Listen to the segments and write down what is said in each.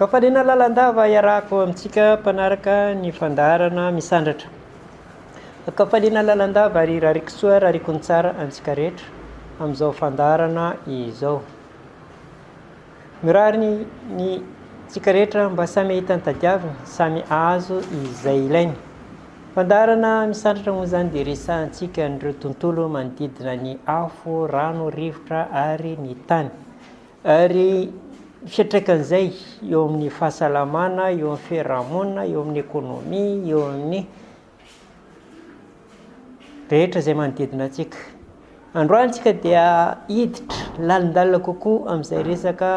Ankafaliana lalandava iarahako amintsika mpanaraka ny fandaharana Misandratra. Ankafaliana lalandava ary rariko soa rariko ny tsara antsika rehetra amin'izao fandaharana izao. Mirary ny ny tsika rehetra mba samy hahita ny tadiaviny, samy hahazo izay ilainy. Fandaharana Misandratra moa izany dia resahantsika an'ireo tontolo manodidina ny afo, rano, rivotra ary ny tany. Ary ny fiantraikan'izay eo amin'ny fahasalamana, eo amin'ny fiarahamonina, eo amin'ny ekonomia, eo amin'ny rehetra izay manodidina antsika. Androany isika dia hiditra lalindalina kokoa amin'izay resaka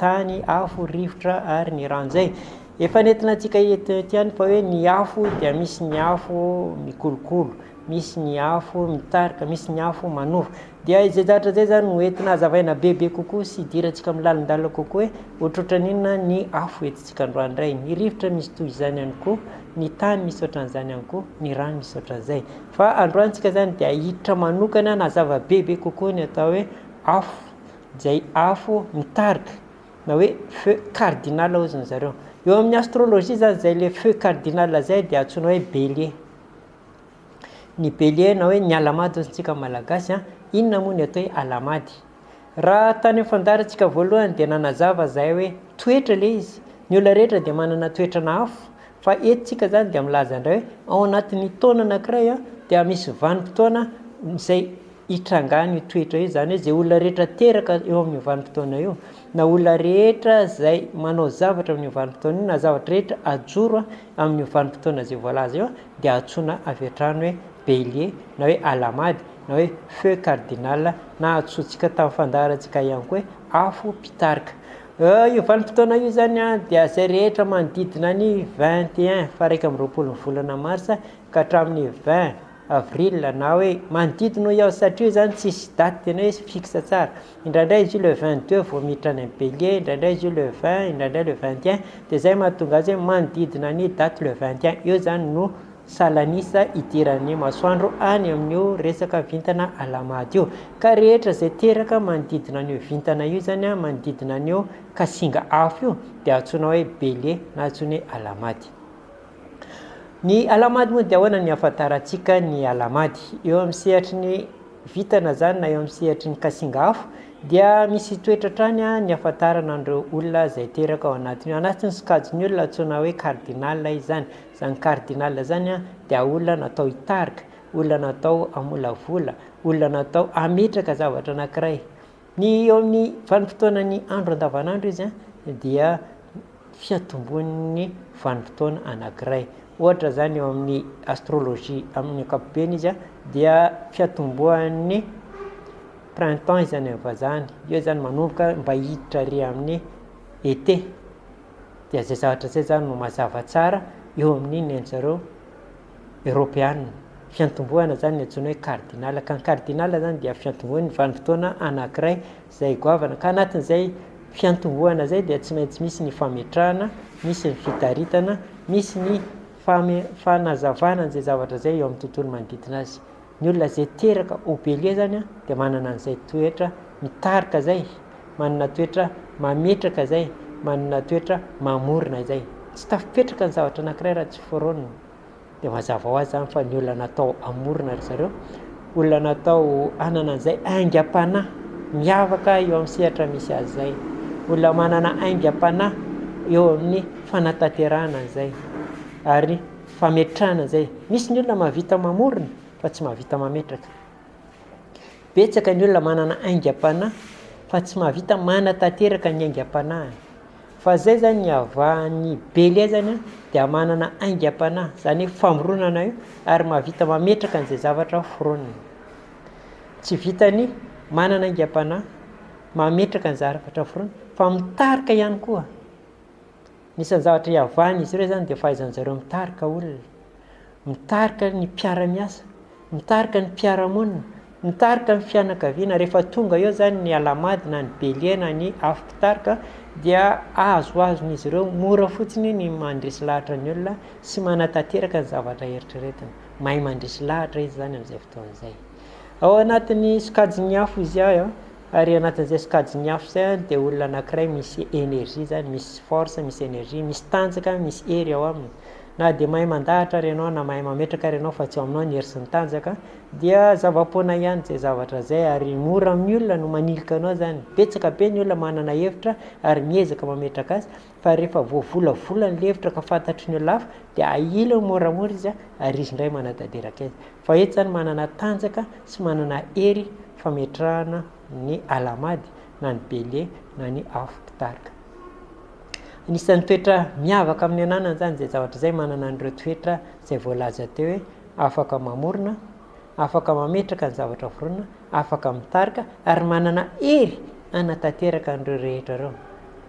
tany, afo, rivotra ary ny rano izay. Efa nentina antsika eto ihany fa hoe ny afo dia misy ny afo mikolokolo, misy ny afo mitarika, misy ny afo manova. Dia izay zavatra izay izany no entina hazavaina bebe kokoa sy hidirantsika amin'ny lalindalina kokoa hoe ohatrohatran'inona ny afo entintsika androany indray. Ny rivotra misy toy izany ihany koa, ny tany misy ohatran'izany ihany koa, ny rano misy ohatran'izay. Fa androany tsika izany dia hiditra manokana hanazava bebe kokoa ny atao hoe afo, izay afo mitarika na hoe feu cardinal hozy ny zareo. Eo amin'ny astrologie izany izay le feu cardinal izay dia antsoina hoe bélier. Ny bélier na hoe ny alahamady hozy tsika malagasy an, inona moa ny atao hoe alahamady? Raha tany amin'ny fandaharantsika voalohany dia nanazava izahay hoe toetra ilay izy, ny olona rehetra dia manana toetrana afo, fa eto tsika izany dia milaza indray hoe ao anatin'ny taona anankiray an, dia misy vanim-potoana izay hitrangan'io toetra io, izany hoe izay olona rehetra teraka eo amin'io vanim-potoana io, na olona rehetra izay manao zavatra amin'io vanim-potoana io, na zavatra rehetra ajoro amin'io vanim-potoana izay voalaza io dia antsoina avy hatrany hoe bélier na hoe alahamady na hoe feu cardinal na antsointsika tamin'ny fandaharantsika ihany koa hoe afo mpitarika. Io vanim-potoana io izany dia izay rehetra manodidina ny 21 faha 21 ny volana marsa ka hatramin'ny 20 avril na hoe manodidina hoy aho satria io izany tsisy daty tena hoe fixe tsara. Indraindray izy io le 22 vao miditra any amin'ny bélier, indraindray izy io le 20, indraindray le 21, dia izay mahatonga azy hoe manodidina ny daty le 21 eo izany no salan'isa idiran'ny masoandro any amin'io resaka vintana alahamady io. Ka rehetra izay teraka manodidina an'io vintana io izany, manodidina an'io kasinga afo io dia antsoina hoe bélier na antsoina hoe alahamady. Ny alahamady moa dia ahoana ny ahafantarantsika ny alahamady? Eo amin'ny sehatry ny vintana izany na eo amin'ny sehatry ny kasinga afo dia misy toetra hatrany ny ahafantarana an'ireo olona izay teraka ao anatin'io. Anatin'ny sokajin'ny olona antsoina hoe cardinal izany. Izany cardinal izany dia olona natao hitarika, olona natao hamolavola, olona natao hametraka zavatra anankiray. Ny eo amin'ny vanim-potoanan'ny andro andavanandro izy dia fiantombohan'ny vanim-potoana anankiray. Ohatra izany eo amin'ny astrologie amin'ny ankapobeny izy dia fiantombohan'ny printemps izany amin'ny vazaha. Eo izany manomboka mba hiditra ary amin'ny été. Dia izay zavatra izay izany no mazava tsara eo amin'ny ny an-dry zareo eoropeana. Fiantombohana izany ny antsoina hoe cardinal. Ka ny cardinal izany dia fiantombohan'ny vanim-potoana anankiray izay goavana. Ka anatin'izay fiantombohana izay dia tsy maintsy misy ny fametrahana, misy ny fitaritana, misy ny fame- fanazavana an'izay zavatra izay eo amin'ny tontolo manodidina azy. Ny olona izay teraka ho bélier izany dia manana an'izay toetra mitarika izay, manana toetra mametraka izay, manana toetra mamorona izay. Tsy tafipetraka ny zavatra anankiray raha tsy foronina. Dia mazava ho azy izany fa ny olona natao hamorona ry zareo, olona natao hanana an'izay aingam-panahy miavaka eo amin'ny sehatra misy azy izay, olona manana aingam-panahy eo amin'ny fanatanterahana an'izay ary fametrahana izay. Misy ny olona mahavita mamorona fa tsy mahavita mametraka. Betsaka ny olona manana aingam-panahy fa tsy mahavita manatanteraka ny aingam-panahiny. Fa zay zany ny havahan'ny Bélier zany an, dia manana aingam-panahy, zany hoe famoronana io, ary mahavita mametraka an'izay zavatra foroniny. Tsy vitan'ny manana aingam-panahy, mametraka ny zavatra foroniny, fa mitarika ihany koa. Ny isan'ny zavatra iavahan'izy ireo zany dia fahaizan-jareo mitarika olona, mitarika ny mpiara-miasa, mitarika ny mpiara-monina, mitarika ny fianakaviana. Rehefa tonga eo zany ny alahamady na ny bélier na ny afo mpitarika dia azoazon'izy ireo mora fotsiny ny mandresy lahatra ny olona sy manatanteraka ny zavatra eritreretina. Mahay mandresy lahatra izy zany amin'izay fotoana izay. Ao anatin'ny sokajin'ny afo izy ahy. Ary anatin'izay sokajin'ny afo izay dia olona anankiray misy énergie izany, misy force, misy énergie, misy tanjaka, misy hery ao aminy. Na dia mahay mandahatra ary ianao na mahay mametraka ary ianao fa tsy ao aminao ny hery sy ny tanjaka dia zava-poana ihany izay zavatra izay ary mora amin'ny olona no manilika anao izany. Betsaka be ny olona manana hevitra ary miezaka mametraka azy fa rehefa voavolavola ny hevitra ka fantatry ny olona hafa dia ahiliny moramora izy ary izy indray manatanteraka azy. Fa eto izany manana tanjaka sy manana hery fametrahana ny Alahamady na ny Bélier na ny afo mpitarika. Anisan'ny toetra miavaka amin'ny ananany izany izay zavatra izay, manana an'ireo toetra izay voalaza teo hoe afaka mamorona, afaka mametraka ny zavatra foronina, afaka mitarika ary manana hery hanatanteraka an'ireo rehetra ireo.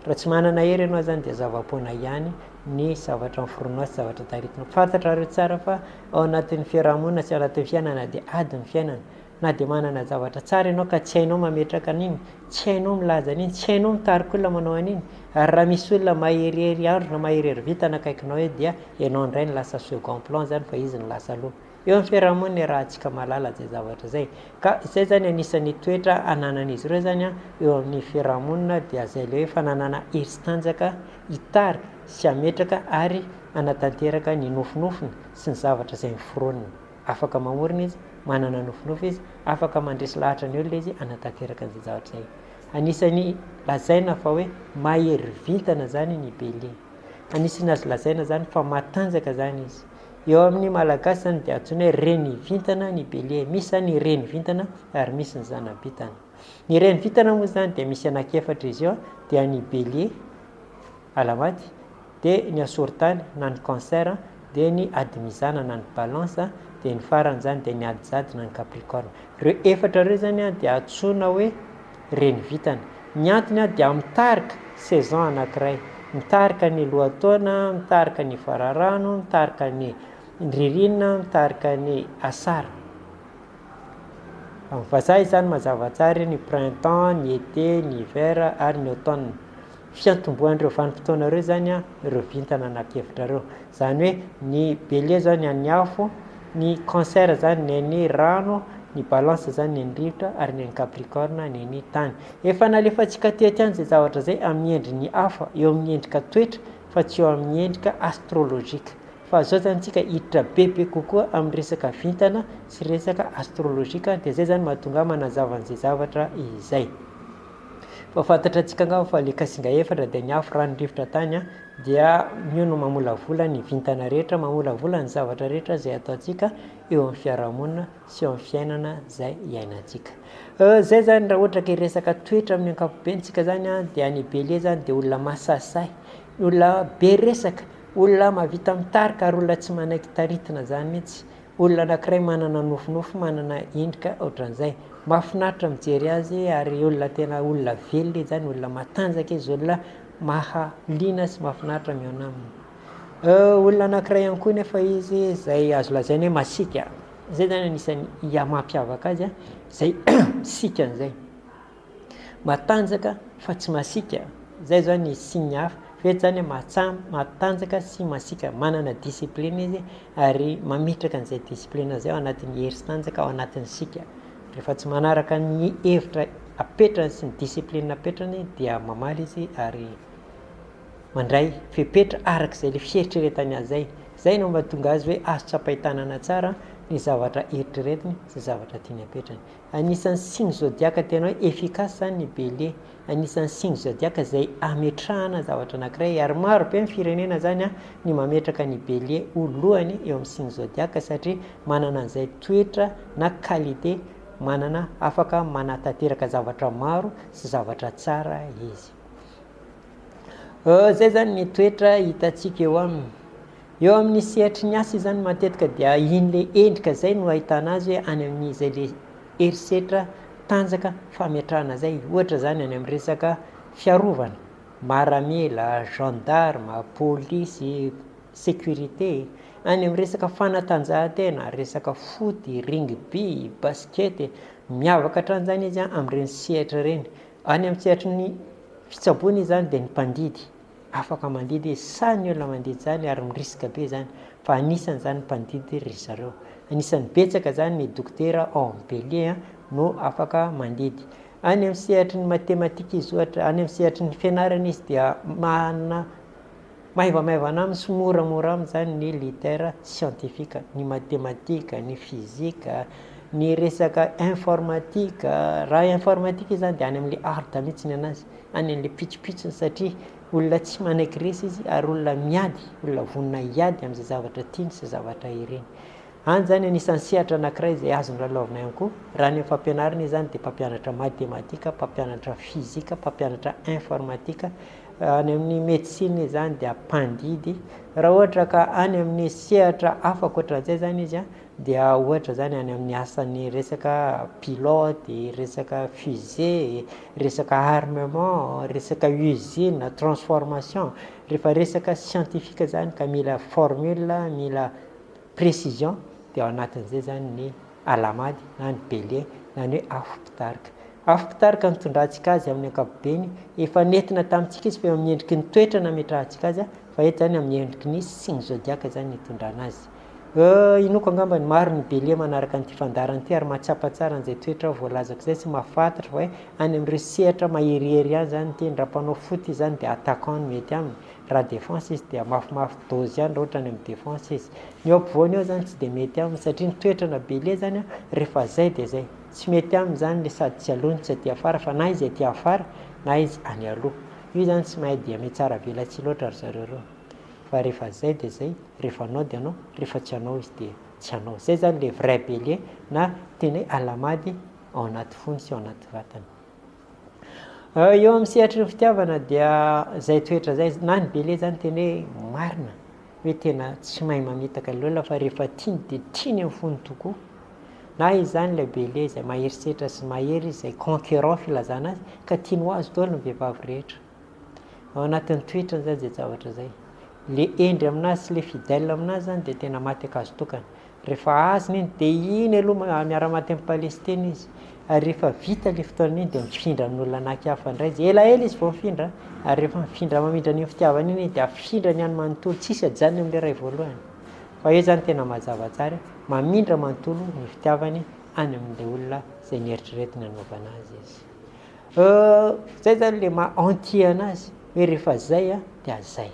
Raha tsy manana hery ianao izany dia zava-poana ihany ny zavatra noforoninao sy zavatra taritinao. Fantatrareo tsara fa ao anatin'ny fiarahamonina sy ao anatin'ny fiainana dia ady ny fiainana. Na dia manana zavatra tsara ianao ka tsy hainao mametraka an'iny, tsy hainao milaza an'iny, tsy hainao mitarika olona manao an'iny, ary raha misy olona maherihery andro na maherihery vintana akaikinao eo dia ianao indray no lasa second plan izany fa izy no lasa aloha. Eo amin'ny fiarahamonina iarahantsika mahalala izay zavatra izay. Ka izay izany anisan'ny toetra ananan'izy ireo izany eo amin'ny fiarahamonina dia izay ilay hoe fananana hery sy tanjaka hitarika sy hametraka ary hanatanteraka ny nofinofiny sy ny zavatra izay noforoniny. Afaka mamorona izy, manana nofinofy izy, afaka mandresy lahatra ny olona izy hanatanteraka an'izay zavatra izay. Anisan'ny lazaina fa hoe mahery vintana izany ny Bélier. Anisan'ny azo lazaina izany fa matanjaka izany izy. Eo amin'ny Malagasy izany dia antsoina hoe renivintana ny Bélier. Misy izany ny renivintana ary misy ny zana-bintana. Ny renivintana moa izany dia misy anankiefatra izy io, dia ny Bélier, Alahamady, dia ny Asorotany na ny Cancer, dia ny Adimizana na ny Balance, dia ny farany izany dia ny Adijady na ny Capricorne. Ireo efatra ireo izany dia antsoina hoe renivintana. Ny antony dia mitarika saison anankiray, mitarika ny lohataona, mitarika ny fararano, mitarika ny ririnina, mitarika ny asara. Amin'ny vazaha izany mazava tsara ny printemps, ny été, ny hiver ary ny automne. Fiantombohan'ireo vanim-potoana ireo izany ireo vintana anankiefatra ireo. Izany hoe ny bélier izao ny an'ny afo, ny cancer izany ny an'ny rano, ny balance izany ny an'ny rivotra ary ny an'ny capricorne ny an'ny tany. Efa nalefantsika teto ihany izay zavatra izay amin'ny endriny hafa, eo amin'ny endrika toetra fa tsy eo amin'ny endrika astrologique. Fa zao zany tsika hiditra bebe kokoa amin'ny resaka vintana sy resaka astrologique dia zay zany mahatonga ahy manazava an'izay zavatra izay. Fa fantatra antsika angamba fa le kasinga efatra dia ny afo, rano, rivotra, tany dia io no mamolavola ny vintana rehetra, mamolavola ny zavatra rehetra izay ataontsika eo amin'ny fiarahamonina sy eo amin'ny fiainana izay iainantsika. Zay zany raha ohatra ka hiresaka toetra amin'ny ankapobeny tsika zany dia ny bélier zany dia olona masasahy, olona be resaka, Olona mahavita mitarika ary olona tsy manaiky taritina zany mihitsy. Olona anakiray manana nofinofy, manana endrika ohatran'izay. Mahafinaritra mijery azy ary olona tena olona velona izy zany, olona matanjaka izy, olona mahaliana sy mahafinaritra mihaona aminy. Olona anakiray ihany koa nefa izy izay azo lazaina hoe masiaka. Izay zany anisan'ny mampiavaka azy, izay sikany izay. Matanjaka fa tsy masiaka, zay zao ny signe hafa, fa eto zany matsam- matanjaka sy masiaka, manana discipline izy ary mametraka an'izay discipline zay ao anatin'ny hery sy tanjaka ao anatin'ny sika, rehefa tsy manaraka ny hevitra apetrany sy ny discipline apetrany dia mamaly izy ary mandray fepetra araka izay le fieritreretany azy zay, zay no mahatonga azy hoe azo tsapain-tanana tsara ny zavatra eritreretiny sy zavatra tiany apetrany. Anisan'ny signe zodiac tena hoe efficace zany ny bélier, anisan'ny signe zodiac izay ametrahana zavatra anankiray ary maro be ny firenena zany an ny mametraka ny bélier ho lohany eo amin'ny signe zodiac satria manana an'izay toetra na qualité manana afaka manatanteraka zavatra maro sy zavatra tsara izy. Zay zany ny toetra hitantsika eo aminy. Eo amin'ny sehatry ny asa izany matetika dia iny le endrika izay no ahitana azy hoe any amin'izay le herisetra, tanjaka, fametrahana izay. Ohatra izany any amin'ny resaka fiarovana, maramila, gendarme, polisy, sécurité. Any amin'ny resaka fanatanjahantena, resaka foot, rugby, basket, miavaka hatrany izany izy amin'ireny sehatra ireny. Any amin'ny sehatry ny fitsaboana izy izany dia ny mpandidy. Afaka mandidy izy, sahy ny olona mandidy izany ary mi-risque be izany fa anisany izany mpandidy ry zareo. Anisan'ny betsaka izany ny dokotera ao amin'ny Bélier no afaka mandidy. Any amin'ny sehatry ny matematika izy ohatra, any amin'ny sehatry ny fianarana izy dia manana maivamaivana aminy sy moramora aminy izany ny litera siantifika, ny matematika, ny fizika, ny resaka informatika, raha informatika izy izany dia any amin'ilay art mihitsy ny an'azy, any amin'ilay pitsopitsony satria olona tsy manaiky resy izy ary olona miady, olona vonona hiady amin'izay zavatra tiany sy zavatra iriny. Any izany anisan'ny sehatra anankiray izay azony lalaovina ihany koa. Raha any amin'ny fampianarana izy izany dia mpampianatra matematika, mpampianatra fizika, mpampianatra informatika. Any amin'ny médecine izy izany dia mpandidy. Raha ohatra ka any amin'ny sehatra hafa ankoatran'izay izany izy dia ohatra izany any amin'ny asan'ny resaka pilote, resaka fusée, resaka armement, resaka usine, transformation. Rehefa resaka scientifique izany ka mila formule, mila précision dia ao anatin'izay izany ny alahamady na ny bélier na ny hoe afo mpitarika. Afo mpitarika no nitondrantsika azy amin'ny ankapobeny, efa nentina tamintsika izy fa eo amin'ny endriky ny toetra nametrahantsika azy fa eto izany amin'ny endriky ny signe zodiac izany no itondrana azy. Inoako angamba ny maro ny bélier manaraka an'ity fandaharana ity ary mahatsapa tsara an'izay toetra voalazako izay sy mahafantatra fa hoe any amin'ireo sehatra maherihery ihany izany ny teny, raha mpanao foot izy izany dia attaquant no mety aminy, Raha défense izy dia mafimafy dose ihany raha ohatra any amin'ny défense izy. Ny eo ampovoany eo zany tsy dia mety aminy satria ny toetrana bélier zany an, rehefa zay dia zay. Tsy mety aminy zany le sady tsy aloha no tsy aty afara fa na izy aty afara na izy any aloha. Io zany tsy mahay dia mitsara velatsihy loatra ry zareo ireo. Fa rehefa zay dia zay, rehefa anao dia anao, rehefa tsy anao izy dia tsy anao. Zay zany le vrai bélier na tena hoe alahamady ao anaty fony sy ao anaty vatany. Eo amin'ny sehatry ny fitiavana dia izay toetra izay, na ny bélier izany tena hoe marina, hoe tena tsy mahay mamitaka ny olona fa rehefa tiany dia tiany amin'ny fony tokoa. Na izany ilay bélier izay mahery setra sy mahery izy, izay conquérant filazana azy, ka tiany ho azo daholo ny vehivavy rehetra. Ao anatin'ny toetrany izany izay zavatra izay. Le hendry aminazy sy le fidèle aminazy izany dia tena maty ankazo tokana. Rehefa azony iny dia iny aloha miara-maty amin'i Palestine izy. Ary rehefa vita ilay fotoana iny dia mifindra amin'olona anaky hafa indray izy. Elaela izy vao mifindra, ary rehefa mifindra mamindra an'iny fitiavana iny izy dia afindrany any manontolo, tsisy ajanony amin'ilay iray voalohany. Fa eo izany tena mazava tsara, mamindra manontolo ny fitiavany any amin'ilay olona izay nieritreretiny hanaovana azy izy. Zay zany le maha entier anazy hoe rehefa zay a dia zay.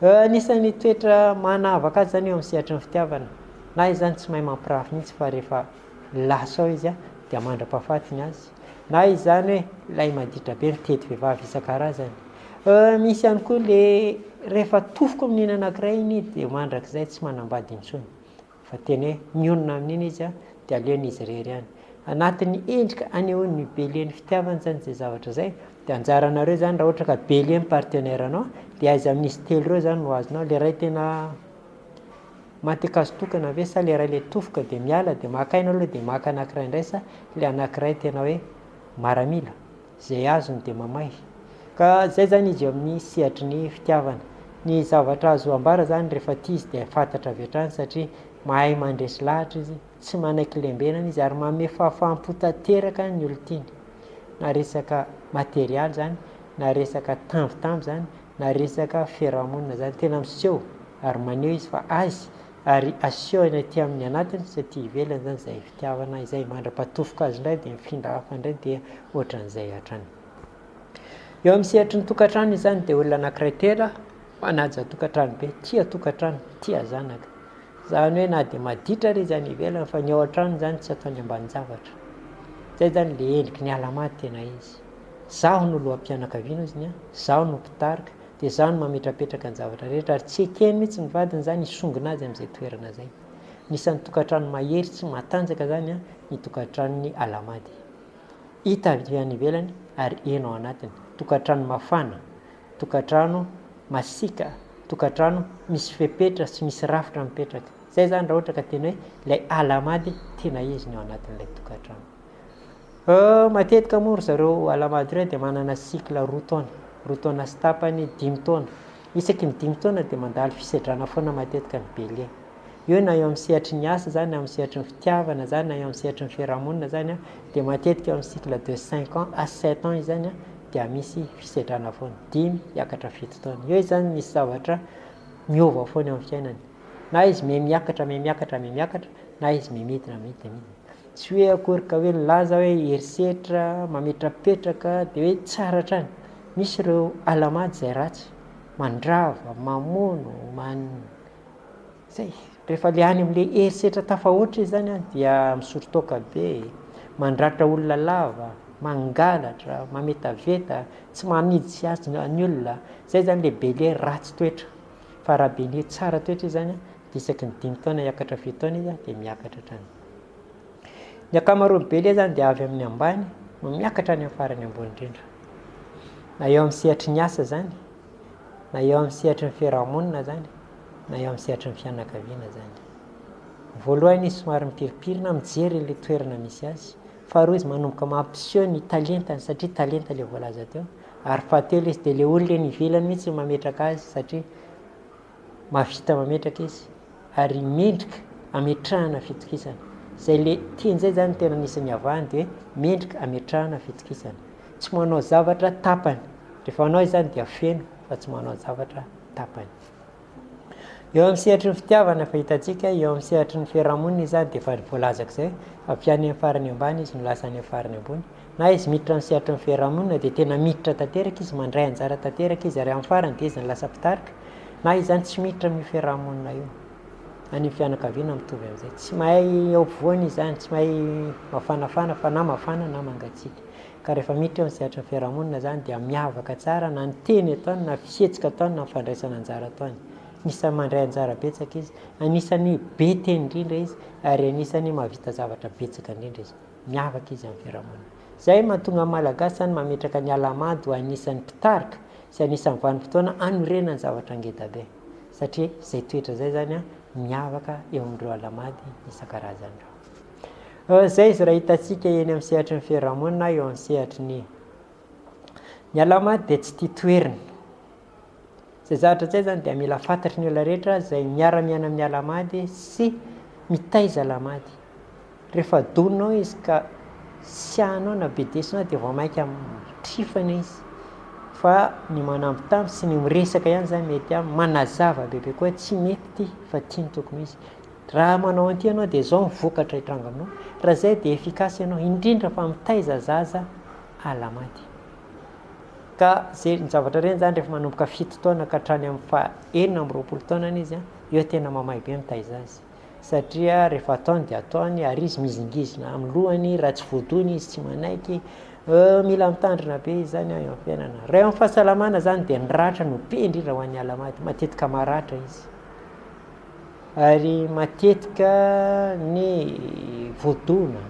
Anisan'ny toetra manavaka azy zany eo amin'ny sehatry ny fitiavana, na izy zany tsy mahay mampirafy mihitsy fa rehefa lasa ao izy a dia mandra-pahafaty ny azy, na izy zany hoe ilay maditra be mitety vehivavy isan-karazany. Misy ihany koa le rehefa tofoka amin'iny anankiray iny dia mandrakizay tsy manambady intsony. Fa tena hoe mionona amin'iny izy dia aleony izy irery ihany. Anatin'ny endrika anehoan'ny bélier ny fitiavany izany izay zavatra izay dia anjaranareo izany raha ohatra ka bélier ny partenaire anao dia aiza amin'izy telo ireo izany no azonao, ilay iray tena maty ankazo tokana ve sa ilay iray ilay tofoka dia miala dia maka aina aloha dia maka anankiray indray sa ilay anankiray tena hoe maramila? Izay azony dia mamay. Ka izay izany izy eo amin'ny sehatry ny fitiavana. Ny zavatra azo ambara izany rehefa tia izy dia fantatra avy hatrany satria mahay mandresy lahatra izy, tsy manaiky lembenana izy ary manome fahafaham-po tanteraka ny olon-tiany. Na resaka materialy izany, na resaka tambitamby izany, na resaka fiarahamonina izany. Tena miseho ary maneho izy fa azy ary asehony aty amin'ny anatiny sy aty ivelany izany izay fitiavana izay mandra-patofoka azy indray dia mifindra hafa indray dia ohatran'izay hatrany. Eo amin'ny sehatry ny tokantrano izany dia olona anankiray tena manaja tokantrano be, tia tokantrano, tia zanaka. Izany hoe na dia maditra ary izy any ivelany fa ny ao an-trano izany tsy ataony ambanin-javatra. Izay izany ilay endriky ny alahamady tena izy. Izaho no loham-pianakaviana hozy ny ahy, izaho no mpitarika, dia izaho no mametrapetraka ny zavatra rehetra ary tsy ekeny mihitsy ny vadiny izany hisongona azy amin'izay toerana izay. Anisan'ny tokantrano mahery sy matanjaka izany ny tokantranon'ny Alahamady. Hita avy any ivelany ary heno ao anatiny. Tokantrano mafana, tokantrano masiaka, tokantrano misy fepetra sy misy rafitra mipetraka. Izay izany raha ohatra ka tena hoe ilay Alahamady tena izy ny ao anatin'ilay tokantrano. Matetika moa ry zareo Alahamady ireo dia manana cycle roa taona, roa taona sy tapany, dimy taona. Isaky ny dimy taona dia mandalo fisedrana foana matetika ny bélier. Io na eo amin'ny sehatry ny asa izany, na eo amin'ny sehatry ny fitiavana izany, na eo amin'ny sehatry ny fiarahamonina izany dia matetika eo amin'ny cycle de cinq ans à sept ans izany dia misy fisedrana foana, dimy hiakatra fito taona. Eo izany misy zavatra miova foana eo amin'ny fiainany. Na izy miha miakatra, miha miakatra, miha miakatra, na izy miha midina, midina, midina. Tsy hoe akory ka hoe nilaza hoe herisetra, mametrapetraka dia hoe tsara hatrany. Misy ireo Alahamady izay ratsy, mandrava, mamono, man. Zay. Rehefa le any amin'le herisetra tafahoatra izy zany an, dia misotro toaka be, mandratra olona lava, mangalatra, mametaveta, tsy manidy sy hasina ny olona. Zay zany le bélier ratsy toetra. Fa raha bélier tsara toetra izy zany an, dia isaky ny dimy taona hiakatra fito taona izy an, dia miakatra hatrany. Ny ankamaroan'ny bélier zany dia avy amin'ny ambany no miakatra any amin'ny farany ambony indrindra. Na eo amin'ny sehatry ny asa zany, na eo amin'ny sehatry ny fiarahamonina zany, na eo amin'ny sehatry ny fianakaviana zany. Voalohany izy somary mipirimpirina mijery ilay toerana misy azy, faharoa izy manomboka mampiseho ny talentany satria talenta ilay voalaza teo, ary fahatelo izy dia ilay olona eny ivelany mihitsy no mametraka azy satria mahavita mametraka izy ary mendrika ametrahana fitokisana. Izay ilay teny izay zany no tena anisan'ny iavahany dia hoe mendrika ametrahana fitokisana. Tsy manao zavatra tapany. Rehefa manao izy zany dia feno fa tsy manao zavatra tapany. Eo amin'ny sehatry ny fitiavana efa hitantsika, eo amin'ny sehatry ny fiarahamonina izy zany dia efa voalazako izay, avy any amin'ny farany ambany izy no lasa any amin'ny farany ambony. Na izy miditra amin'ny sehatry ny fiarahamonina dia tena miditra tanteraka izy, mandray anjara tanteraka izy ary amin'ny farany dia izy no lasa mpitarika, na izy zany tsy miditra amin'io fiarahamonina io. Any amin'ny fianakaviana mitovy amin'izay. Tsy mahay eo ampovoany izy zany, tsy mahay mafanafana fa na mafana na mangatsiaka. Ka rehefa miditra eo amin'ny sehatry ny fiarahamonina izany dia miavaka tsara na ny teny ataony na fihetsika ataony na ny fandraisana anjara ataony. Anisan'ny mandray anjara betsaka izy, anisan'ny be teny indrindra izy ary anisan'ny mahavita zavatra betsaka indrindra izy. Miavaka izy amin'ny fiarahamonina. Izay mahatonga ny Malagasy izany mametraka ny Alahamady ho anisan'ny mpitarika sy anisan'ny vanim-potoana hanorenany zavatra ngedabe. Satria izay toetra izay izany miavaka eo amin'ireo Alahamady isan-karazany ireo. Izay izy raha hitantsika eny amin'ny sehatry ny fiarahamonina eo amin'ny sehatry ny Ny Alahamady dia tsy tia toerina. Izay zavatra izay izany dia mila fantatry ny olona rehetra izay miara-miaina amin'ny Alahamady sy mitaiza Alahamady. Rehefa doninao izy ka siahanao na bedesinao dia vao mainka mitrifana izy. Fa ny manambitamby sy ny miresaka ihany izany mety aminy, manazava bebe koa hoe tsy mety ity fa ity no tokony ho izy. Raha manao an'ity ianao dia izao ny vokatra hitranga aminao, raha izay dia efficace ianao, indrindra fa mitaiza zaza alahamady. Ka izay ny zavatra ireny izany rehefa manomboka fito taona ka hatrany amin'ny faha 26 taonany izy, eo tena mamay be mitaiza azy. Satria rehefa ataony dia ataony ary izy mihizingizina amin'ny lohany, raha tsy voadona izy tsy manaiky, mila mitandrina be izy izany eo amin'ny fiainana. Raha eo amin'ny fahasalamana izany dia ny ratra no be indrindra ho an'ny alahamady, matetika maratra izy. Ary matetika ny voadona.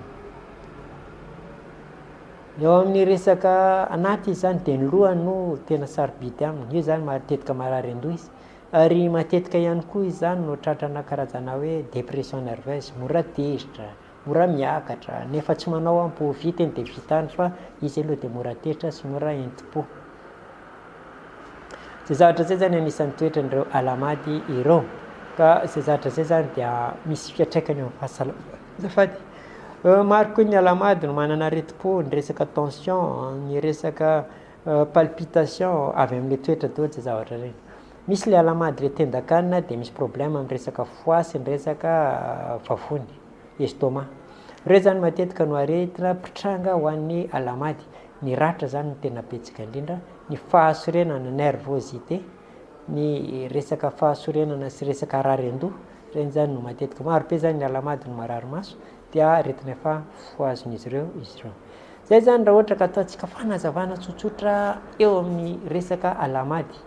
Eo amin'ny resaka anaty izy izany dia ny lohany no tena sarobidy aminy, io izany matetika marary an-doha izy, ary matetika ihany koa izy izany no tratrana karazana hoe dépression nerveuse, mora tezitra, mora miakatra, nefa tsy manao am-po, vita iny dia vita any fa izy aloha dia mora tezitra sy mora entim-po. Izay zavatra izay izany anisan'ny toetran'ireo Alahamady ireo. Ka izay zavatra izay izany dia misy fiantraikany eo amin'ny fahasalamana. Azafady. Maro koa ny Alahamady no manana aretim-po, ny resaka tension, ny resaka palpitation, avy amin'ilay toetra daholo izay zavatra ireny. Misy ilay Alahamady ilay tendan-kanina dia misy problème amin'ny resaka foie sy ny resaka vavony, estomac. Ireo izany matetika no aretina mpitranga ho an'ny Alahamady. Ny ratra izany no tena betsaka indrindra, ny fahasorenana, nervosité, ny resaka fahasorenana sy resaka harary an-doha, ireny izany no matetika. Maro be izany ny Alahamady no marary maso, dia aretina efa voazon'izy ireo izy ireo. Izay izany raha ohatra ka ataontsika fanazavana tsotsotra eo amin'ny resaka Alahamady.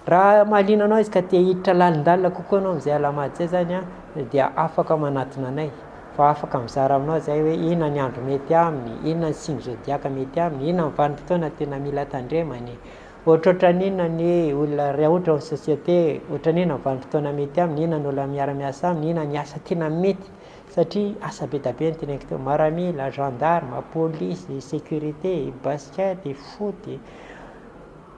Raha mahaliana anao izy ka te hiditra lalindalina kokoa anao amin'izay Alahamady izay izany an, dia afaka manatona anay fa afaka mizara aminao izahay hoe inona ny andro mety aminy, inona ny signe zodiac mety aminy, inona ny vanim-potoana tena mila tandremany, ohatrohatran'ny inona ny olona raha ohatra ao amin'ny société, ohatran'ny inona ny vanim-potoana mety aminy, inona ny olona miara-miasa aminy, inona ny asa tena mety satria asa be dia be no teneniko teo, maramila, gendarme, polisy, sécurité, basket, foot.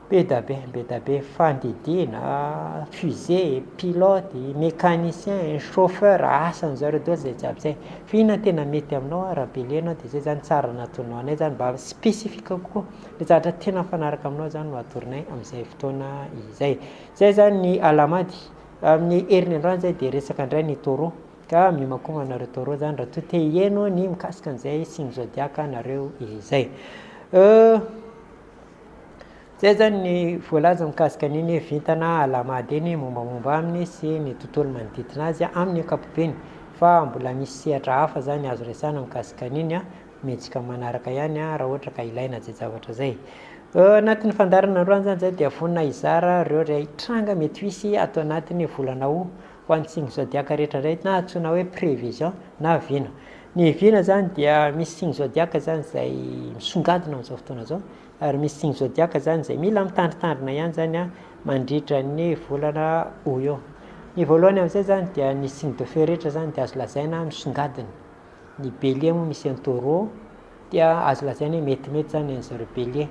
Be da be, be da be, fandidiana, fusée, pilote, mécanicien, chauffeur, asan zareo daholo zay jiaby zay. Fa inona no tena mety aminao raha bélier ianao dia zay zany tsara natoronao anay zany mba spécifique kokoa, le zavatra tena mifanaraka aminao zany no atoronay amin'izay fotoana izay. Zay zany ny alahamady, amin'ny heriny androany zay dia resaka indray ny taureau. Ka miomankomana nareo Taureau zany raha toa te hiheno ny mikasika an'izay signe zodiac nareo izay. Zay zany ny voalaza mikasika an'iny vintana Alahamady iny, mombamomba aminy sy ny tontolo manodidina azy amin'ny ankapobeny fa mbola misy sehatra hafa zany azo resahana mikasika an'iny omentsika manaraka ihany raha ohatra ka ilaina izay zavatra izay. Anatin'ny fandaharana androany zany zay dia vonona hizara ireo ray tranga mety ho hisy ato anatin'ny volana août ho an'ny signe zodiac rehetra indray na antsoina hoe prévision na vina. Ny vina zany dia misy signe zodiac zany izay misongadina amin'izao fotoana izao ary misy signe zodiac zany izay mila mitandritandrina ihany zany an mandritra ny volana août eo. Ny voalohany amin'izay zany dia ny signe de feu rehetra zany dia azo lazaina misongadina. Ny bélier moa misy an'i taureau dia azo lazaina hoe metimety zany ny zareo bélier.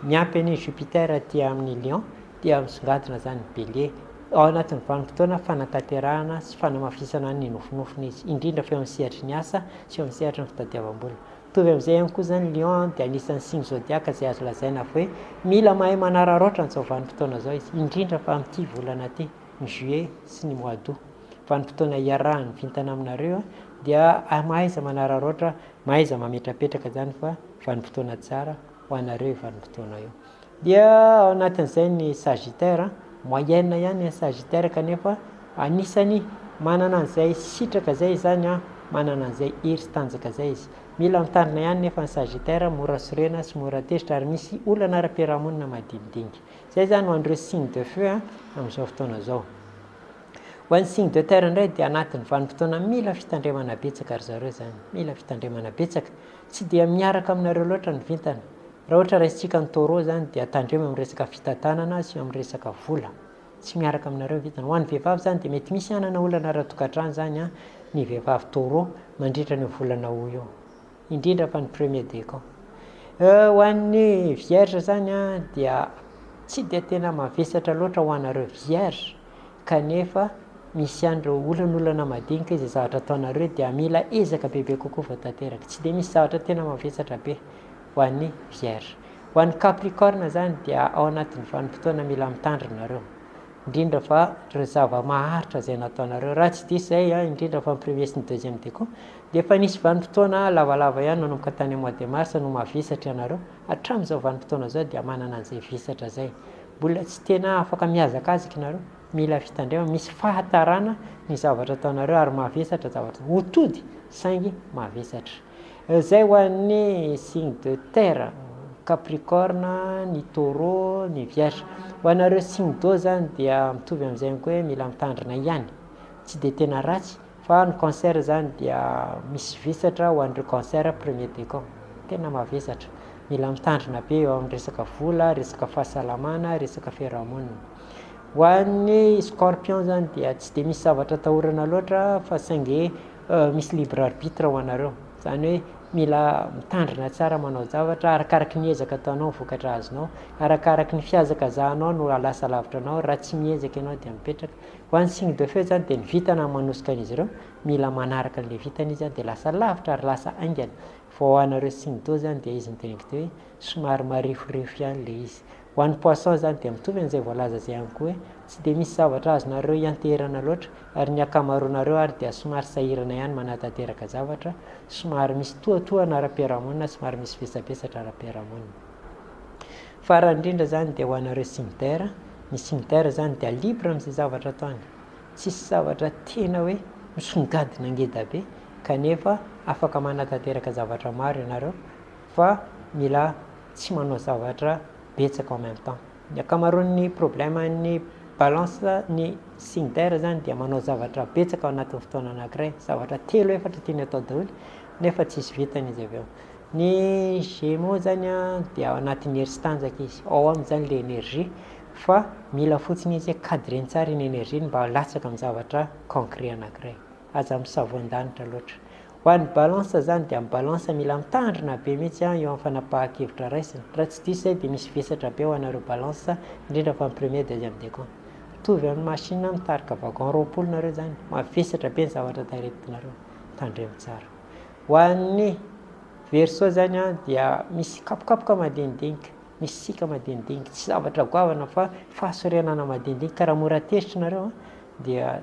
Miampy an'i Jupiter aty amin'ny lion dia misongadina zany ny bélier. Ao anatin'ny vanim-potoana fanatanterahana sy fanamafisana ny nofinofiny izy, indrindra fa eo amin'ny sehatry ny asa sy eo amin'ny sehatry ny fitadiavam-bola. Mitovy amin'izay ihany koa izany Lion dia anisan'ny signe zodiac izay azo lazaina fa hoe mila mahay manararaotra an'izao vanim-potoana izao izy, indrindra fa amin'ity volana ity, ny juillet sy ny mois d'août. Vanim-potoana iarahan'ny vintana aminareo dia mahaiza manararaotra, mahaiza mametrapetraka izany fa vanim-potoana tsara ho anareo io vanim-potoana io. Dia ao anatin'izay ny sagittaire, moyenne ihany ny sagittaire kanefa anisany manana an'izay sitraka izay izany an, manana an'izay hery sy tanjaka izay izy. Mila mitandrina ihany nefa ny sagittaire, mora sorena sy mora tezitra ary misy olana ara-piarahamonina madinidinika. Izay izany ho an'ireo signe de feu an, amin'izao fotoana izao. Ho an'ny signe de terre indray dia anatin'ny vanim-potoana mila fitandremana betsaka ry zareo izany, mila fitandremana betsaka. Tsy dia miaraka aminareo loatra ny vintana. Raha ohatra raisintsika ny taureau zany dia tandremo amin'ny resaka fitantanana sy amin'ny resaka vola. Tsy miaraka aminareo ny vintana. Ho an'ny vehivavy zany dia mety misy hanana olana ara-tokantrano zany an, ny vehivavy taureau mandritra an'io volana août io. Indrindra fa ny premier décan. Ho an'ny vierge zany an dia tsy dia tena mavesatra loatra ho anareo vierge kanefa misy ihany ireo olanolana madinika izay zavatra ataonareo dia mila ezaka bebe kokoa vao tanteraka. Tsy dia misy zavatra tena mavesatra be. ho an'ny Vierge. Ho an'ny Capricorne izany dia ao anatin'ny vanim-potoana mila mitandrina nareo, indrindra fa ireo zava-maharitra izay nataonareo. Raha tsy diso izay, indrindra fa ny premier sy ny deuxième déco, dia efa nisy vanim-potoana lavalava ihany nanomboka tany amin'ny mois de mars no mavesatra ianareo, hatramin'izao vanim-potoana izao dia manana an'izay vesatra izay. Mbola tsy tena afaka mihazakazaka ianareo, mila fitandremana, misy fahatarana ny zavatra ataonareo ary mavesatra zavatra, ho tody saingy mavesatra. Izay ho an'ny signe de terre, capricorne, ny taureau, ny vierge. Ho anareo signe d'eau zany dia mitovy amin'izay ihany koa hoe mila mitandrina ihany. Tsy dia tena ratsy fa ny cancer zany dia misy vesatra ho an'ireo cancer premier décan. Tena mavesatra. Mila mitandrina be eo amin'ny resaka vola, resaka fahasalamana, resaka fiarahamonina. Ho an'ny scorpion zany dia tsy dia misy zavatra atahorana loatra fa saingy misy libre arbitre ho anareo, izany hoe mila mitandrina tsara manao zavatra, arakaraky ny ezaka ataonao ny vokatra azonao, arakaraky ny fihazakazahanao no hahalasa lavitra anao, raha tsy miezaka ianao dia mipetraka. Ho an'ny signe de feu izany dia ny vintana no manosika an'izy ireo, mila manaraka an'ilay vintana izy dia lasa lavitra ary lasa haingana, fa ho anareo signe d'eau izany dia izy noteneniko teo hoe somary mariforifo ihany ilay izy. Ho an'ny poisson izany dia mitovy amin'izay voalaza izay ihany koa hoe tsy dia misy zavatra azonareo ianteherana loatra ary ny ankamaroanareo ary dia somary sahirana ihany manatanteraka zavatra, somary misy tohatohana ara-piarahamonina, somary misy vesabesatra ara-piarahamonina. Farany indrindra izany dia ho anareo cimetière, ny cimetière izany dia libre amin'izay zavatra ataony, tsisy zavatra tena hoe misongadina ngeda be kanefa afaka manatanteraka zavatra maro ianareo fa mila tsy manao zavatra betsaka en même temps. Ny ankamaroan'ny problème an'ny balance ny signe d'air zany dia manao zavatra betsaka ao anatin'ny fotoana anankiray, zavatra telo efatra tiany atao daholo nefa tsisy vitany izy avy eo. Ny Gémeaux zany an dia ao anatin'ny hery sy tanjaka izy, ao aminy zany le énergie fa mila fotsiny izy hoe cadrer-ny tsara iny énergie iny mba latsaka amin'ny zavatra concret anankiray. Aza misavoan-danitra loatra. Ho an'ny balance zany dia amin'ny balance mila mitandrina be mihitsy an eo amin'ny fanapahan-kevitra raisina. Raha tsy diso izay dia misy vesatra be ho anareo balance indrindra fa ny premier deuxième décan. Mitovy amin'ny machine mitarika wagon 20 nareo zany, mavesatra be ny zavatra taritinareo. Tandremo tsara. Ho an'ny verseau zany an dia misy kapokapoka madinidinika, misy siaka madinidinika, tsy zavatra goavana fa fahasorenana madinidinika ka raha mora tezitra nareo an dia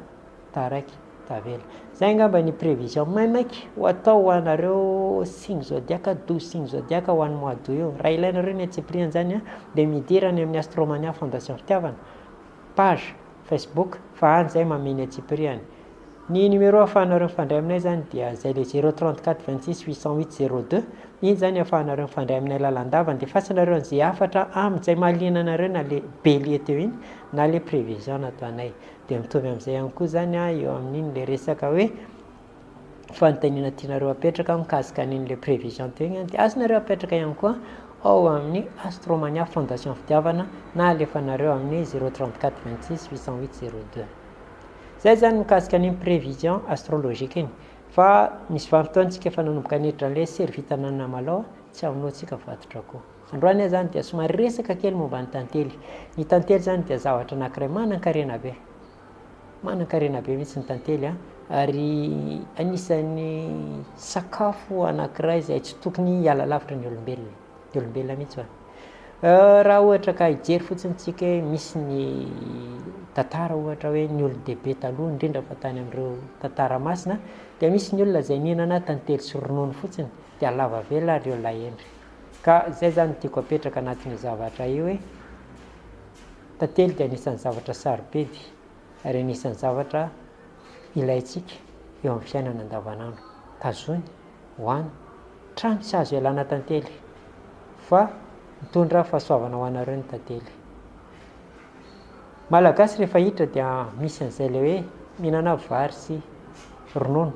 taraiky. tavela. Izay angamba ny prévision maimaika ho atao ho anareo signe zodiac, 12 signe zodiac ho an'ny mois d'août io. Raha ilainareo ny antsipiriany izany dia midira any amin'ny Astromania Fondation Fitiavana, page Facebook, fa any izay manome ny antsipiriany. Ny numéro ahafahanareo mifandray aminay izany dia izay ilay 034 26 808 02, iny izany ahafahanareo mifandray aminay lalandava, andefasanareo an'izay hafatra amin'izay mahaliana anareo na ilay bélier teo iny na ilay prévision nataonay. Dia mitovy amin'izay ihany koa izany eo amin'iny ilay resaka hoe fanontaniana tianareo apetraka mikasika an'iny ilay prévision teo iny dia azonareo apetraka ihany koa ao amin'ny Astromania Fondation Fitiavana na alefanareo amin'ny 034 26 808 02. Izay izany mikasika an'iny prévision astrologique iny. Fa misy vanim-potoana tsika efa nanomboka niditra an'ilay sery vintana namalao tsy hamonoantsika vatotra koa. Androany aho izany dia somary resaka kely momba ny tantely. Ny tantely izany dia zavatra anankiray manan-karena be. Manan-karena be mihitsy ny tantely an, ary anisan'ny sakafo anankiray izay tsy tokony hiala lavitra ny olombelona, ny olombelona mihitsy ho'a. Raha ohatra ka hijery fotsiny tsika hoe misy ny tantara ohatra hoe ny olon-dehibe taloha, indrindra fa tany amin'ireo tantara masina, dia misy ny olona izay nihinana tantely sy ronono fotsiny dia lava vela ry olona hendry. Ka izay izany no tiako apetraka anatin'io zavatra io hoe tantely dia anisan'ny zavatra sarobidy ary anisan'ny zavatra ilaintsika eo amin'ny fiainana andavanandro. Tazony, hoano, trano tsy azo ialana tantely fa mitondra fahasoavana ho anareo ny tantely. Malagasy rehefa hiditra dia misy an'izay ilay hoe mihinana vary sy ronono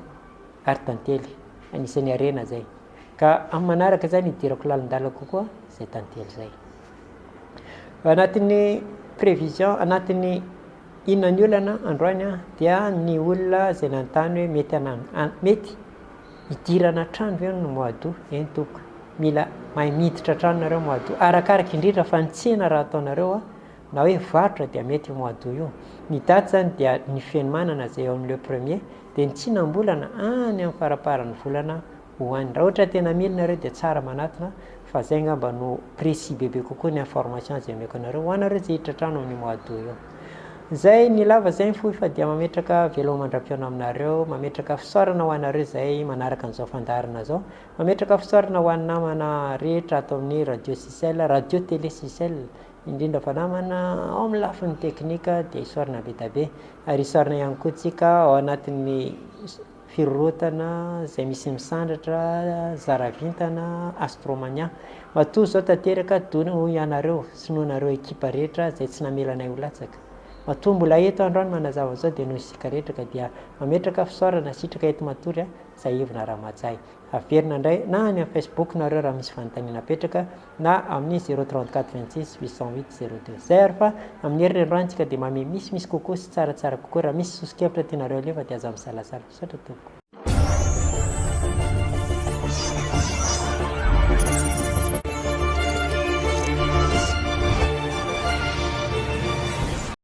ary tantely, anisan'ny harena izay. Ka amin'ny manaraka izany hidirako lalindalina kokoa izay tantely izay. Anatin'ny prévision, anatin'ny inona ny olana androany dia ny olona izay nanontany hoe mety mety hidirana trano ve ny mois d'août? Eny tompoko, mila mahay miditra trano nareo mois d'août, arakaraka indrindra fa ny tsena raha ataonareo na hoe varotra dia mety io mois d'août io. Ny daty izany dia ny fenomanana izay eo amin'ny le premier dia ny tsinam-bolana any amin'ny faramparan'ny volana ho any. Raha ohatra tena mila nareo dia tsara manatona fa zay angamba no précis bebe kokoa ny information izay omeko anareo ho anareo izay hiditra trano amin'io mois d'août io. Zay ny lava zay ny fohy fa dia mametraka veloma mandra-pihaona aminareo, mametraka fisaorana ho anareo izay manaraka an'izao fandaharana izao, mametraka fisaorana ho an'ny namana rehetra ato amin'ny radio Sicel, radio télé Sicel, indrindra fa namana ao amin'ny lafiny teknika dia isaorana be dia be ary isaorana ihany koa tsika ao anatin'ny Firorotana izay misy misandratra, zara vintana, Astromania. Matoa izao tanteraka dony hoy ianareo sy noho nareo ekipa rehetra izay tsy namela anay ho latsaka. Matoa mbola eto androany manazava izao dia noho isika rehetra ka dia mametraka fisaorana sitraka eto matory a, Zahivina Ramajay. Averina indray na any amin'ny Facebook nareo raha misy fanontaniana apetraka na amin'ny 034 26 808 02. Izay ary fa amin'ny heriny androany tsika dia manome misimisy kokoa sy tsaratsara kokoa. Raha misy soso-kevitra tianareo alefa dia aza misalasala. Misaotra tompoko.